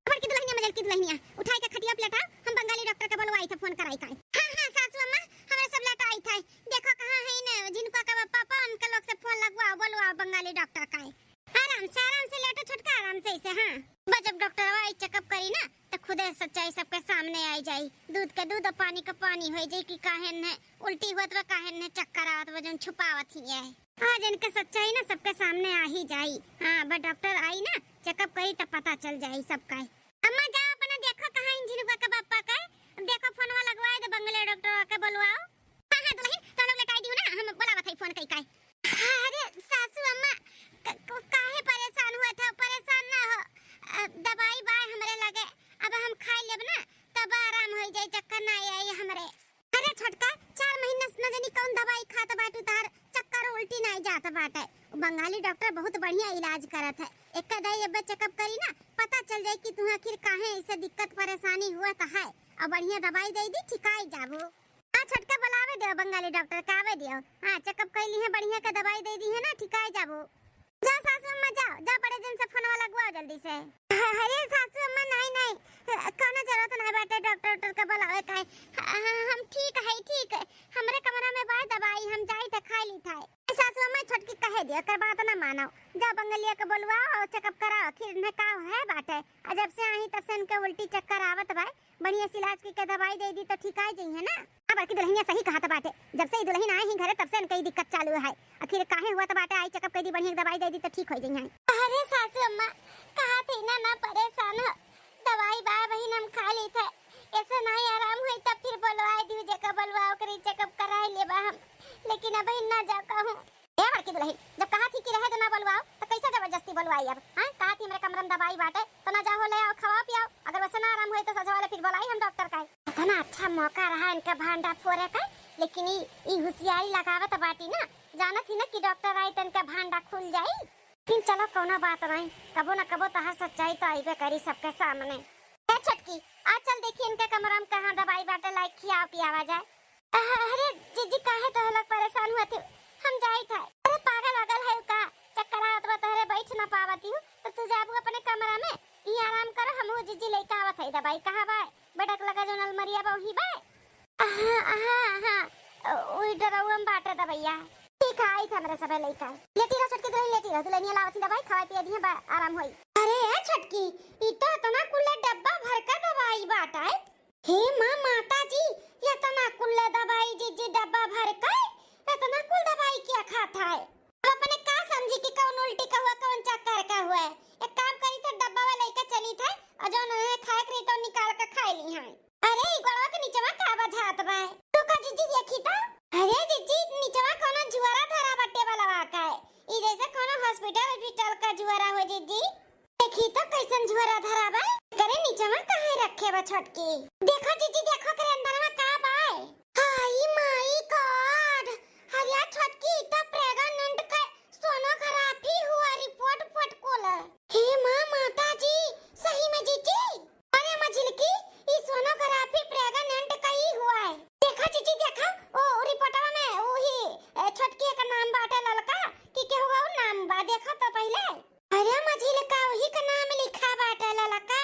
बड़की दुलहिनिया, मझिलकी दुलहिनिया, उठाई के खटिया पे लेटाओ, हम बंगाली डॉक्टर के बोलवाई थे, फोन कराई का। हाँ, हाँ, सासू अम्मा, हमरे सब लेटाई थे। देखो कहाँ है ना, जिनको का पापा, उनके लोग से फोन लगवाओ, बोलवाओ बंगाली डॉक्टर का है। आराम से, आराम से लेटो छोटका, आराम से इसे, हाँ। बस जब डॉक्टर आई चेकअप करी ना, तो खुदे सच्चाई सबके सामने आई जाई। दूध के दूध और पानी के पानी होई जाई कि काहे न उल्टी होत बा, काहे न चक्कर आवत बा, जौन छुपावत ही है। हाँ, जिनके सच्चाई ना सबके सामने आ ही जाई। हाँ, बस डॉक्टर आई ना, चेकअप करी तब पता चल जाई सबका। अम्मा जा अपना देखो कहाँ इंजन का, का पापा का, देखो फोनवा लगवाए दे बंगले डॉक्टर के बोलवाओ। हाँ, हाँ, दुलहिन, तो लोग लेटाई दियो ना, हम बोलावत है फोन कई काई। अरे सासू अम्मा, क-, क-, काहे परेशान हुआ था? परेशान ना हो, अ, दवाई बाय हमरे लगे, अब हम खाई लेब ना, तब आराम हो जाई, चक्कर ना आई हमरे। अरे छोटका, चार महीना से न जानी कौन दवाई खात बाटू, तार चक्कर उल्टी ना जात बाटे। बंगाली डॉक्टर बहुत बढ़िया इलाज करत है, एक दाई अब चेकअप करी ना, पता चल जाई कि तुहा आखिर काहे ऐसे दिक्कत परेशानी हुआ तो है, और बढ़िया दवाई दे दी, ठिकाई जाबो। हाँ, छोटका बुलावे दियो, बंगाली डॉक्टर के आवे दियो। हाँ, चेकअप कैली है, बढ़िया के दवाई दे दी है ना, ठिकाई जाबो। जा सासू अम्मा, जाओ, जा बड़े जन से फोनवा लगवाओ जल्दी से। अरे सासू अम्मा, नहीं, नहीं, कौनो जरूरत नाहीं बाटे डॉक्टर, डॉक्टर का बुलावे का है। ह-, ह-, हम ठीक है, ठीक है। हमरे कमरा में बा दवाई, हम जाई त खाई ली था। सासू अम्मा, छोटकी कहे दियो, एकर बात ना मानो। जाओ बंगलिया के बुलवाओ और चेकअप कराओ, आखिर इन्हें का है बाटे। आ जब से आई तब से इनके उल्टी चक्कर आवत बा। बढ़िया से इलाज कइके दवाई दे दी तो ठीक आ जइहैं ना। अब बड़की दुल्हनिया सही कहत बाटे, जब से ई दुल्हन आए ही घरे तब से इनके ई दिक्कत चालू है। आखिर काहे हुआ त बाटे, आई चेकअप कर दी, बढ़िया दवाई दे दी तो ठीक हो जइहैं। अरे सासू अम्मा, कहा थी ना, ना परेशान हो, दवाई बा बहिन हम खा ली था, ऐसे नाहीं आराम हुई तब फिर बोलवाए दी, जेका बोलवा ओकरी चेकअप कराए लेबा हम, लेकिन अब ना जा कहूँ। ए बड़की दुल्हन, जब कहा थी कि रहे दे ना बोलवाओ, तो कैसे जबरदस्ती बोलवाई अब? हाँ, कहा थी हमरे कमरा में दवाई बाटे, तो ना जाओ ले आओ, खवाओ पियाओ। अगर वैसे ना आराम होई तो सजवा ले फिर बोलाई हम डॉक्टर का। इतना अच्छा मौका रहा इनका भांडा फोरे का, लेकिन ई, ई होशियारी लगावत बाटी ना, जानत ही ना कि डॉक्टर आई तो इनका भांडा खुल जाई। फिर चलो कौनो बात नहीं, कबो ना कबो तहार सच्चाई तो आइबे करी सबके सामने। ए छोटकी, आ चल देखी इनके कमरा में कहाँ दवाई बाटे, लाई खियाओ पियावा जाए। अह, अरे जीजी, काहे तो लोग परेशान हुआ थे? हम जाई था। अरे पागल वागल है का? चक्कर आवत बा तोहरे, बैठ ना पावत हूँ, तो तू जाबू अपने कमरा में, ई आराम करो, हम वो जीजी लेके आवत है दवाई। कहाँ बा? बेडक लगा जो अलमरिया बा वही बा। हाँ, हाँ, हाँ, वही डरौआ में बाटे दवाइया। ठीक है, आई था मेरे सबे लेके। लेटी रहो छोटकी दुल्हन, लेटी रहो, दुल्हनिया लावत ही दवाई, खवाई पिया दिए, बा-, आराम होई। अरे ए छोटकी, ई तो इतना कुल्ला डब्बा भर का दवाई बाटे। हे माँ माता जी, इतना कुल दवाई जीजी डब्बा भर के, इतना कुल दवाई क्या खाता है? अब अपने का समझी कि कौन उल्टी का हुआ, कौन चक्कर का हुआ है। एक काम करी तो डब्बा वाला लेके चली था और जो उन्हें खाए के रही तो निकाल के खाए ली हैं। अरे ई गोड़वा के नीचवा का बजात बा? तू का जीजी देखी तो। अरे जीजी नीचवा कोनो जुआरा धरा बट्टे वाला बा का है? ई जैसे कोनो हॉस्पिटल हॉस्पिटल का जुआरा हो जीजी। देखी तो कैसन झुअरा धरा बा, करे नीचवा काहे रखे बा छोटकी? देखो जीजी, देखो करे अंदरवा का बा। हाय माय गॉड, अरे छोटकी, ई तो प्रेग्नेंट के सोनोग्राफी हुआ रिपोर्ट पोर्ट कुल। हे माँ माता जी, सही में जीजी? अरे मझिलकी, ई सोनोग्राफी प्रेग्नेंट का ही हुआ है। देखो जीजी, देखो, ओ रिपोर्टवा में वही, ए, छोटकी का नाम बाटे ललका, कि केहू और नाम बा, देखो तो पहले। अरे मझिलका, वही का नाम लिखा बाटे, ललका,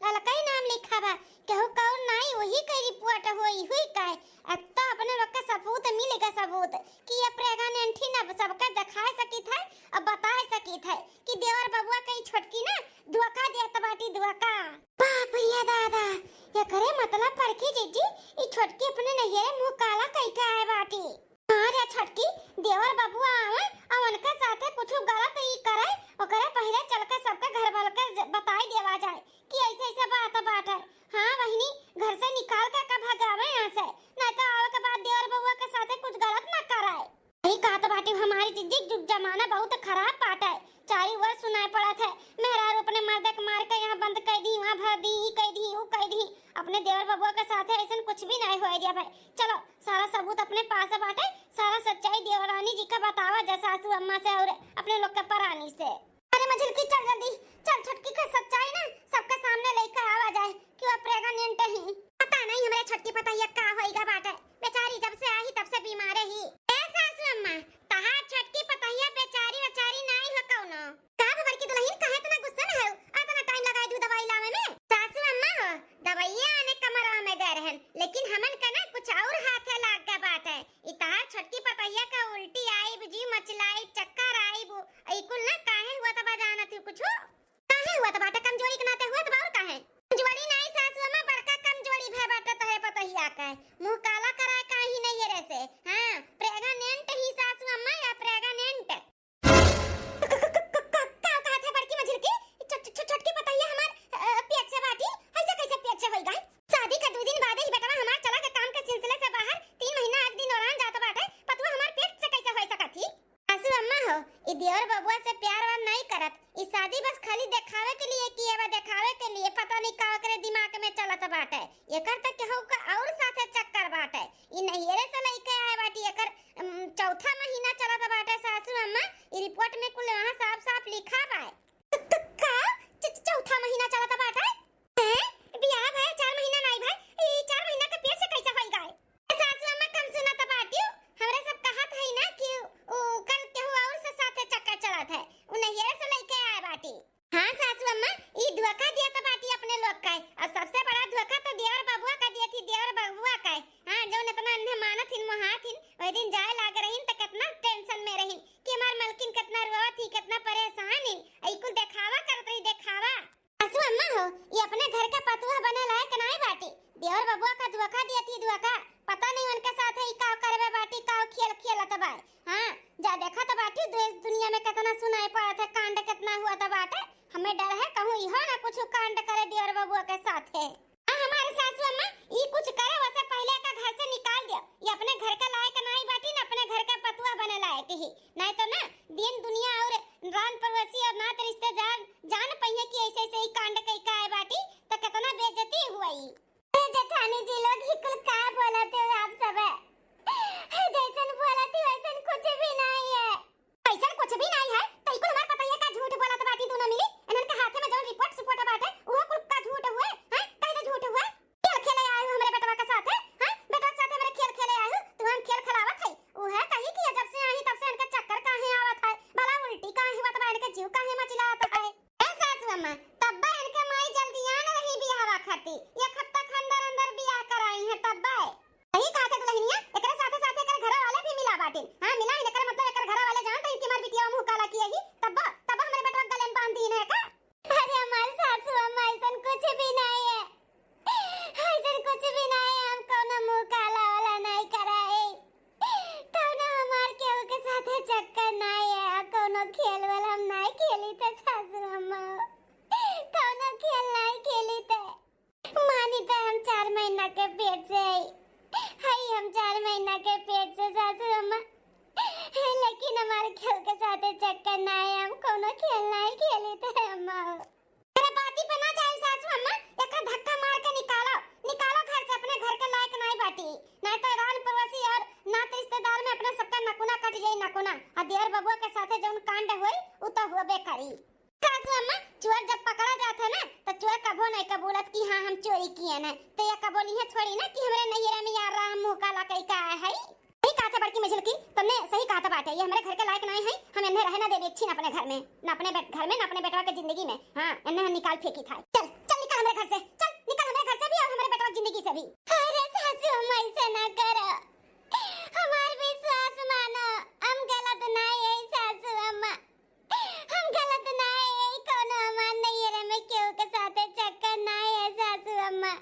ललका ही नाम लिखा बा। केहू कौन नाई, वही के रिपोर्ट होई, हुई का। अब तो अपने लोग के सबूत मिल गए, सबूत कि ये प्रेग्नेंट ही ना, सबके दिखा सकित है, अब बता सकित है कि देवर बबुआ के ई छोटकी ना धोखा देत बाटी, धोखा। बाप रे दादा, एकरे मतलब बड़की जीजी, ई छोटकी अपने नैहरे मुंह काला कई के आए बाटी। हाँ रे छोटकी, देवर बबुआ आवे और उनके साथे कुछ गलत ई करे, ओकरे पहले चल के सबके घर वाले के ज-, बताई देवा जाए कि ऐसे ऐसे बात बाटे। हाँ बहिनी, घर से निकाल के का भगावे यहाँ से, नहीं तो आवे के बाद देवर बबुआ के साथे कुछ गलत ना कराए। सही कहत बाटी हमारी जीजी, जुग जमाना बहुत खराब बाटे, चारी ओर सुनाई पड़त है। मेहरारू अपने मर्दे के मार के यहाँ बंद कर दी, वहाँ भर दी, ई कर दी, ऊ कर दी। अपने देवर बबुआ के साथे ऐसन कुछ भी नहीं होए दिया भाई। चलो, सारा सबूत अपने पास बाटे, सारा सच्चाई देवरानी जी का बतावा जा, सासू अम्मा से और अपने लोग के परानी से। अरे मझिलकी, चल जल्दी, चल, छोटकी के सच्चाई ना सबके सामने लेके आवा जाए कि वो प्रेग्नेंट ही। पता नहीं हमरे छोटकी पतैया का होइगा बाटे, बेचारी जब से आई तब से बीमार ही। ए सासू अम्मा, तहार छोटकी पतैया बेचारी वेचारी नाई हो कौनो। का बड़की दुल्हन, काहे इतना गुस्सा में हो? इतना टाइम लगाए दू दवाई लावे में। सासू अम्मा हो, दवाइया आने कमरा में दे रहन, लेकिन हमन का ना कुछ और हाथे लाग गए बाटे। ई तहार छोटकी पतैया का उल्टी आइब, जी मचलाइब, चक्कर आइब, ई कुल ना काहे हुआ तबा जानत हूँ कुछ? काहे हुआ तबा? त कमजोरी के नाते हुआ तबा, और काहे? कमजोरी नहीं सासू अम्मा, बड़का कमजोरी भय बाटे तोहरे पतैया का। मुंह काला कराए का ही नहीं है रे से। हाँ, प्रेग्नेंट ही सासू अम्मा, या प्रेग्नेंट। क-, क-, क-, क-, का कहत है बड़की मझिलकी? छ-, छ-, छ-, छोटकी पतैया हमार, अ, पेट से बाटी, ऐसे कैसे पेट से होई गए? शादी का दो दिन बाद ही बेटवा हमार चला के काम के सिलसिले से बाहर, तीन महीना आज दिन औरान जात बाटे, पतुआ हमार पेट से कैसे होई सकत ही? सासू अम्मा हो, ई देवर बबुआ से प्यार वार नहीं करत, ई शादी बस खाली देखावे के लिए किए बा, देखावे के लिए। पता नहीं का ओकरे दिमाग में चलत बाटे, एकर त केहू का और साथे चक्कर बाटे। ई नैहरे से लइके आए बाटी, एकर, अम, चौथा महीना चलत बाटे सासू अम्मा। ई रिपोर्ट में कुल वहाँ साफ साफ लिखा बा। क-, क-, का? च-, च-, चौथा महीना चलत बाटे? हैं? बियाह भय चार महीना नाई भय, ई चार महीना के पेट से कैसे होई गए? ए सासू अम्मा, कम सुनत बाटियो, हमरा सब कहत है ना कि उ कल केहू और से साथे चक्कर चलत है, उ नैहरे से लइके आए बाटी। हाँ सासू अम्मा, ई धोखा दिया त बाटी अपने लोग का, अब कांड कितना हुआ था बाटे, हमें डर है कहूँ इहो ना कुछ कांड करे देवर बबुआ के साथे। आ हमारे सासू अम्मा, ई कुछ करे वसे पहिले एका घर से निकाल दियो। ये अपने घर के लायक नाई बाटी, ना अपने घर के पतुआ बने लायक ही। नाई तो ना दिन दुनिया और रान पड़ोसी और नात रिश्तेदार जान पइहे कि ऐसे ऐसे ही कांड कई का आए बाटी, तो कितना बेइज्जती हुई। अरे जेठानी जी लोग, ही कुल का बोलत हो आप सब? जैसन बोलत हो वैसन कुछ भी नहीं है। कैसन कुछ भी नहीं है? तो ई कुल हमार पतोहिया का झूठ बोलत बाटी दोनों मिली। इन्हन के हाथे में जौन रिपोर्ट सिपोर्ट बाटे, उहो कुल का झूठ हुए, हैं? कह दे झूठ हुए। खेल खेले आए हो हमरे बेटवा के साथे, हैं? बेटवा के साथे हमरे खेल खेले आए हो। तू हम खेल खेलावत है। उहे कही कि जब से आई तब से इनके चक्कर काहे आवत है? भला उल्टी काहे हुआ, तब इनके जीव काहे मचिलात है? ए सासू अम्मा, तब्बा इनके माई जल्दी आन रही बियाहवा खाती। एक हफ्ता के अंदर अंदर बियाह कराई है तब्बा। सही कहा थे दुल्हनिया, एकरे साथे साथे एकर घरा वाले भी मिला बाटिन। हाँ, मिला ही एकर मतलब एकर घरा वाले जानत ही कि हमार बिटिया मुंह काला किए ही, तब्बा, तब्बा हमरे बेटवा के गले में बांध दीन है का? अरे हमार सासू अम्मा, ऐसन कुछ भी नहीं है, ऐसन कुछ भी नहीं है, हम कौनो मुंह काला वाला नहीं कराए, कौनो हमार केहू के साथे चक्कर नहीं है, कौनो खेल वेल हम नहीं खेली थे सासू अम्मा, कौनो खेल नहीं खेली थे। मानी तो हम चार महीना के पेट से हई, हई हम चार महीना के पेट से सासू अम्मा, लेकिन हमारे केहू के साथे चक्कर ना है, हम कौनो खेल नहीं खेली थे अम्मा। अरे बाती पे ना जाए सासू अम्मा, एका धक्का मार के निकालो, निकालो घर से, अपने घर के लायक नहीं बाटी, नहीं तो रान पड़ोसी और नात रिश्तेदार में अपना सबका नकुना कट जाई नकुना, आ देवर बबुआ के साथे जौन कांड होई उ तो होबे करी। सासू अम्मा, चोर जब पकड़ा जात है ना, तो चोर कभो नहीं कबूलत कि हाँ हम चोरी किए ना। तो ये कबोलिहे थोड़ी ना कि हमरे नैहरे में यार राम मुंह काला कई का आए है। सही कहा था बड़की मझिलकी, तुमने सही कहा था बाटे, ये हमरे घर के लायक नहीं है, हम इन्हें रहे ना देबे इच्छी ना अपने घर में, ना अपने बेट-, घर में, ना अपने बेटवा के जिंदगी में। हाँ, इन्हें हम निकाल फेंकी था। चल, चल निकल हमरे घर से, चल निकल हमरे घर से भी और हमरे बेटवा की जिंदगी से भी। अरे सासू अम्मा, ऐसे ना करो, हमार विश्वास मानो, हम गलत नहीं है सासू अम्मा। हम गलत ना है, यही कौनो हमार नैहरे में केहू के साथे चक्कर ना है सासू अम्मा।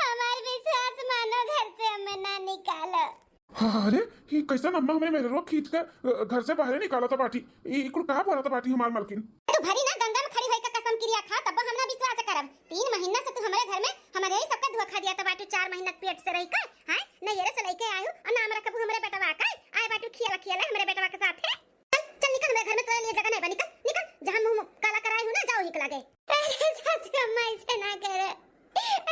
हमार विश्वास मानो, घर से हमें ना निकालो। अरे, ई कैसन अम्मा हमरे मेहररुआ खींच के, अ, घर से बाहरे निकालत बाटी? ई कुल का बोलत बाटी हमार मलकिन? तू भरी ना गंगा में खड़ी होई के कसम किरिया खा, तब हम ना विश्वास करब। तीन महीना से तू हमरे घर में हमरे ही सबके धोखा दिया बाटू, चार महीना पेट से रही के, हैं? नैहरे से लेके आयू, और नाम रखबू हमरे बेटवा के, आए बाटू खियाला खियाला हमरे बेटवा के साथे। चल, चल निकल, हमरे घर में तोरे लिए जगह नहीं बा, निकल, निकल, जहाँ मुंह काला कराए हूँ ना, जाओ हिक लागे। अरे सासू अम्मा, ऐसे ना करे,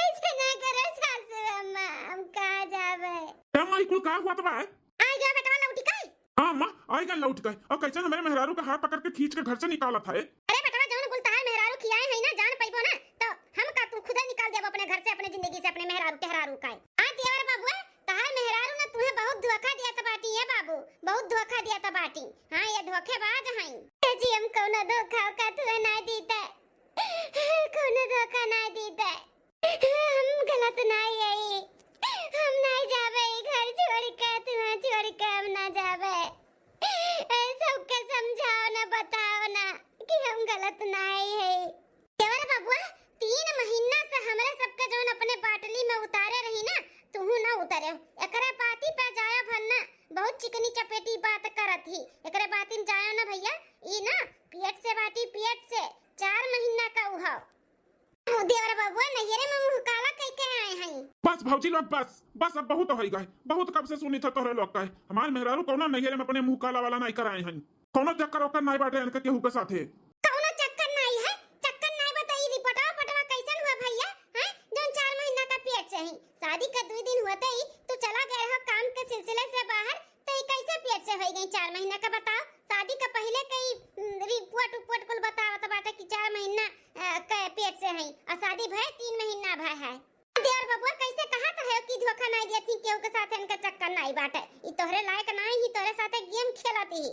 ऐसे ना करे सासू अम्मा, हम कहाँ जावे? ए माई, कुल का हुआ तो बा? आई गया बेटवा लौटी का? हाँ अम्मा, आई गया लौट के। और कैसे हमरे मेहरारू का हाथ पकड़ के खींच के घर से निकालत है? अरे बेटवा, जौन कुल तहार मेहरारू खियाए है ना, जान पैबो ना, तो हम का तू खुदे निकाल देबो अपने घर से, अपने जिंदगी से, अपने मेहरारू के हरारू का है। हाँ देवर बबुआ, तहार मेहरारू ना तुहे बहुत धोखा दिया त बाटी है बाबू, बहुत धोखा दिया त बाटी। हाँ, ये धोखेबाज हैं। ए जी, हम कौनो धोखा का तुहे ना दीते, कौनो धोखा ना दीते। हम गलत ना है, हम ना जाबे घर छोड़ के, तुहे छोड़ के हम ना जाबे। ए, सबके समझाओ ना, बताओ ना कि हम गलत ना है। देवर बबुआ, तीन महीना से हमरे सबके जौन अपने बाटली में उतारे रही ना, तुहू ना उतरे। एकरे बाती पे जाया भर ना, बहुत चिकनी चपेटी बात करत ही। एकरे बाती में जाया ना भैया, ई ना पेट से बाटी, पेट से, चार महीना का उहाव। देवर बबुआ, नैहरे में मुंह काला कई के आए हैं। बस भौजी लोग, बस, बस, अब बहुत होई गए, बहुत कब से सुनी था तोहरे लोग का है। हमार मेहरारू कौनो नैहरे में अपने मुंह काला वाला नहीं कराए हैं। कौनो चक्कर ओकर नाई बाटे इनके केहू के साथे। कौनो चक्कर नाई है, चक्कर नाई बा त ई रिपोर्टवा पटवा कैसन हुआ भैया, हैं? जौन चार महीना का पेट से ही, शादी का दुई दिन होते ही तू चला गए रहो काम के सिलसिले से बाहर, तो ई कैसे पेट से होई गई चार महीना का बताओ? शादी का पहले कई, उम, रिपोर्ट उपोर्ट कुल बतावत बाटे कि चार महीना, अ, के पेट से है और शादी भय तीन महीना भय है। देवर बबुआ, कैसे कहत है कि धोखा नाई दिया थी, केहू के साथ इनका चक्कर नाई बाटे। ई तोहरे लायक नाई ही, तोहरे साथे गेम खेलत ही।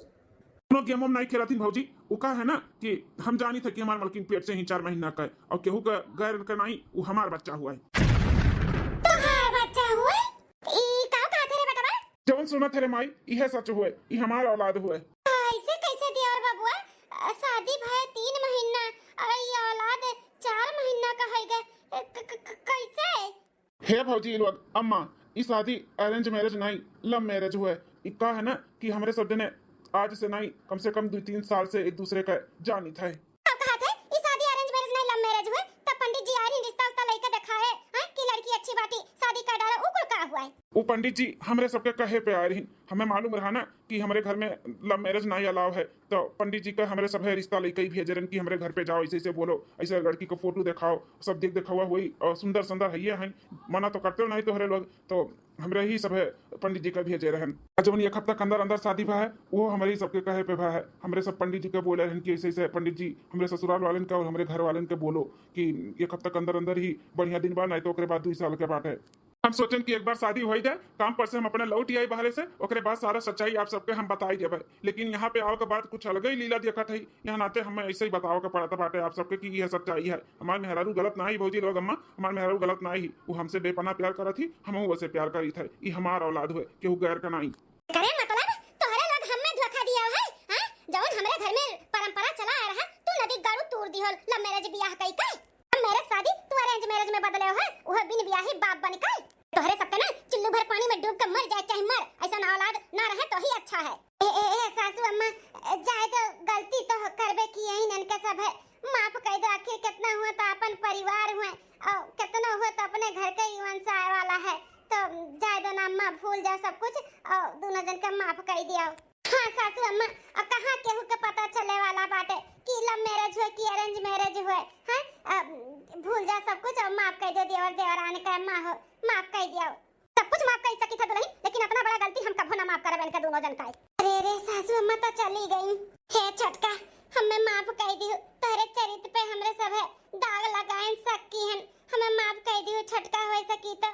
कोनो गेम हम नाई खेलत ही भौजी। उ का है ना कि हम जानी थे कि हमार मलकिन पेट से ही चार महीना का है और केहू का गैर का नाई, उ हमार बच्चा हुआ है। तोहार बच्चा हुआ है? ई का कहत है रे बेटवा? जवन सुनत है रे माई, इहे सच हुए, ई हमार औलाद हुए। ऐसे कैसे देवर बबुआ? अ, शादी भय तीन महीना और ये औलाद चार महीना का है गए। क-, क-, क-, कैसे? हे भौजी लोग, अम्मा, ई शादी arrange marriage नहीं, love marriage हुए। ई का है ना कि हमरे सब जने आज से नहीं, कम से कम दुइ तीन साल से एक दूसरे का जानित है। अब कहा थे, ई शादी arrange marriage नहीं, love marriage हुए, तब पंडित जी आए रही, रिश्ता उश्ता लइके देखा है, हैं, कि लड़की अच्छी बाटी, शादी कर डालो, उ कुल का हुआ है? वो पंडित जी हमरे सबके कहे पे आए रही, हमें मालूम रहा ना कि हमरे घर में love marriage नहीं allow है, तो पंडित जी का हमरे सब है रिश्ता लइके ही भेजे रहन कि हमरे घर पे जाओ, ऐसे ऐसे बोलो, ऐसे लड़की को फोटो दिखाओ, सब देख दिखावा हुई और सुंदर सुंदर है ये हैं, मना तो करते हो नहीं तोहरे लोग, तो हमरे ही सब है पंडित जी का भेजे रहन। और जवन एक हफ्ता के अंदर अंदर शादी भा है, वो हमरे ही सबके कहे पे भा है। हमरे सब पंडित जी के बोले रहन कि ऐसे ऐसे पंडित जी, हमरे ससुराल वालन का और हमरे घर वालन के बोलो कि एक हफ्ता के अंदर अंदर ही बढ़िया दिन बा, नहीं तो ओकरे बाद दुइ साल के बाटे। हम सोचन कि एक बार शादी होई जाए, काम पर से हम अपने लौट आई बाहरे से, ओकरे बाद सारा सच्चाई आप सबके हम बताई देबे। लेकिन यहाँ पे आवे के बाद कुछ अलगे ही लीला देखत है। यहाँ नाते हमें ऐसे ही बतावे के पड़त बाटे आप सबके कि यह सच्चाई है। हमार मेहरारू गलत ना ही भौजी लोग, अम्मा, हमार मेहरारू गलत ना ही, वो हमसे बेपनाह प्यार करत ही, हमहू ओसे प्यार करीत है। ई हमार औलाद हुए, केहू गैर का नाई। करे मतलब तोहरे लोग हमें धोखा दिया है, हैं? जौन हमरे घर में परंपरा चला आ रहा, तू नदी गाड़ू तूर दिहोल, love marriage बियाह कई के। Love marriage शादी तू arrange marriage में बदले हो, वह बिन बियाही बाप बन के। तोहरे सबके ना चिल्लू भर पानी में डूब के मर जाए, चाहे मर, ऐसा औलाद ना रहे तो ही अच्छा है। ए, ए, ए, सासू अम्मा, जाए दो, गलती तो करबे की यही, इनके सब है, माफ कर दो। आखिर कितना हुआ तो अपन परिवार हुए, और कितना हुआ तो अपने घर के ही वंश आए वाला है, तो जाए दो ना अम्मा, भूल जाओ सब कुछ और दोनों जन के माफ कर दिया। हाँ सासू अम्मा, अब कहाँ केहू के पता चले वाला बाटे कि love marriage हुए कि arrange marriage हुए, हैं? अब भूल जा सब कुछ और माफ कर दो देवर देवरान के, अम्मा हो, माफ कर दिया। सब कुछ माफ कर सकी था दुल्हन, लेकिन इतना बड़ा गलती हम कभो ना माफ करब इनका दोनों जन का। अरे रे, सासू अम्मा तो चली गई। हे छोटका, हमें माफ कर दियो, तोहरे चरित्र पे हमरे सब है दाग लगाए शक की हन, हमें माफ कर दियो छोटका, हो सकी तो।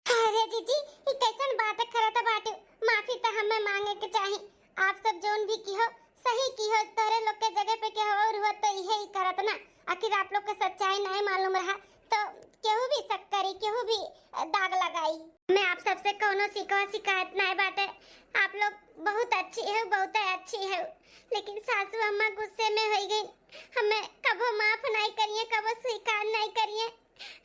अरे जीजी, ई कैसन बात करत बाटू? माफी त हमें मांगे के चाही। आप सब जौन भी किहो, सही किहो, तोहरे लोग के जगह पे केहू और हुआ तो इहे ही करत ना। आखिर आप लोग के सच्चाई नहीं मालूम रहा तो केहू भी शक करी, केहू भी दाग लगाई। हमें आप सबसे कौनो शिकवा शिकायत नहीं बाटे। आप लोग बहुत अच्छी है, बहुत अच्छी है, लेकिन सासू अम्मा गुस्से में हो गई। हमें कभो माफ नहीं करिए, कभो स्वीकार नहीं करिए।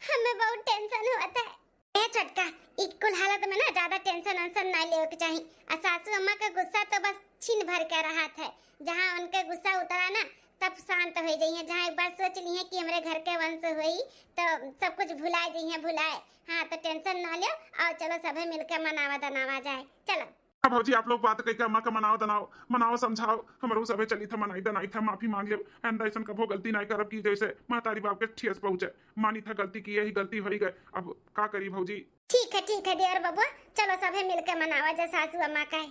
हमें बहुत tension होत है। ए छोटका, ई कुल हालत में ना ज्यादा tension वेंशन ना लेवे के चाही। आ सासू अम्मा का गुस्सा तो बस छीन भर के रहत है, जहाँ उनके गुस्सा उतरा ना तब शांत हो जाइए। जहाँ एक बार सोच लिए कि हमरे घर के वंश हुई तो सब कुछ भुला जाइए, भुलाए। हाँ, तो tension ना लियो, और चलो सभे मिलके मनावा दनावा जाए, चलो। हाँ भौजी, आप लोग बात कइके अम्मा का मनाओ दनाओ, मनाओ समझाओ, हमरो सभे चली था मनाई दनाई था, माफी मांग लेब। आइंदा ऐसन कभो गलती नहीं करब कि जैसे महतारी बाप के ठेस पहुँचे। मानी था गलती की, यही गलती होई गए, अब का करी भौजी। ठीक है, ठीक है देवर बबुआ, चलो सभे मिलके मनावा जा सासू अम्मा का।